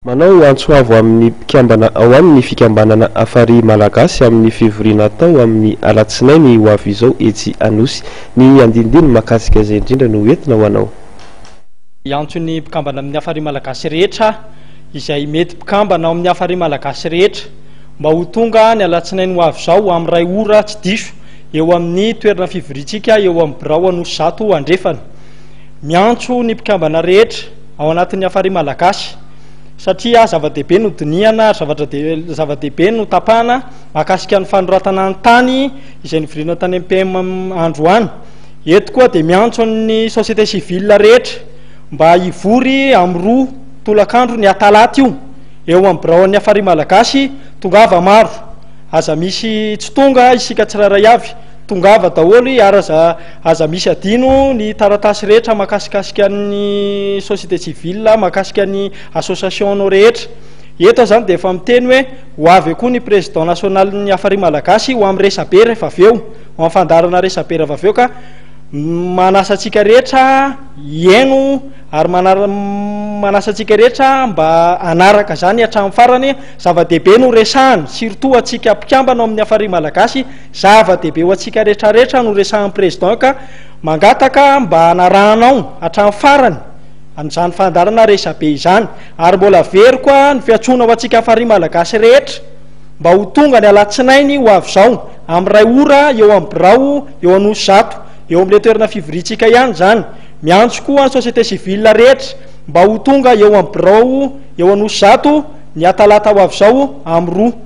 Manao antso avo amin'ny mpikambana ao aminy ny fikambanana Hafari Malagasy amin'ny fivoriana atao amin'ny alatsinainy ho avy izao etsy Anosy. Ny andinindininy mahakasika izay indrindra no entina ho anao. Hiantso ny mpikambana amin'ny Hafari Malagasy rehetra izay mety mpikambana ao amin'ny Hafari Malagasy rehetra mba ho tonga ny alatsinainy ho avy izao amin'ny iray ora tsy diso eo amin'ny toerana fivoriantsika eo amin'ny birao Anosizato Andrefana. Miantso ny mpikambana rehetra ao anatin'ny Hafari Malagasy satria zava-dehibe no dinihana ary zavatra zava-dehibe no tapahana mahakasika ny fanoratana ny tany izay nivoriana tany amin'ny PM androany. Eto koa dia miantso ny société civile rehetra mba hivory amin'ny 2 tolakandro ny atalata io eo amin'ny biraon'ny Hafari Malagasy. Tongava maro, aza misy tsy tonga isika tsirairay avy, tongava daholo ary aza aza misy adino ny taratasy rehetra mahakasikasika ny société civile, mahakasika ny association-nao rehetra. Eto aho izany dia efa miteny hoe ho avy koa ny président national-n'ny Hafari Malagasy ho amin'ny resabe rehefa avy eo, ho amin'ny fandaharana resabe rehefa avy eo ka manasa antsika rehetra hihaino ary manasa antsika rehetra mba hanaraka izany hatramin'ny farany. Zava-dehibe no resahana, surtout antsika mpikambana ao amin'ny Hafari Malagasy, zava-dehibe ho antsika rehetrarehetra no resahan'ny président ka mangataka mba hanarahanao hatramin'ny farany an'izany fandaharana resabe izany. Ary mbola averiko ny fiantsoana ho antsika Hafari Malagasy rehetra mba ho tonga ny alatsinainy ho avy izao amin'ny iray ora eo amin'ny birao eo Anosizato, eo amin'ilay toerana fivoriantsika ihany izany. Miantso koa ny société civile rehetra mba ho tonga eo amin'ny birao eo Anosizato ny atalata ho avy izao amin'ny 2.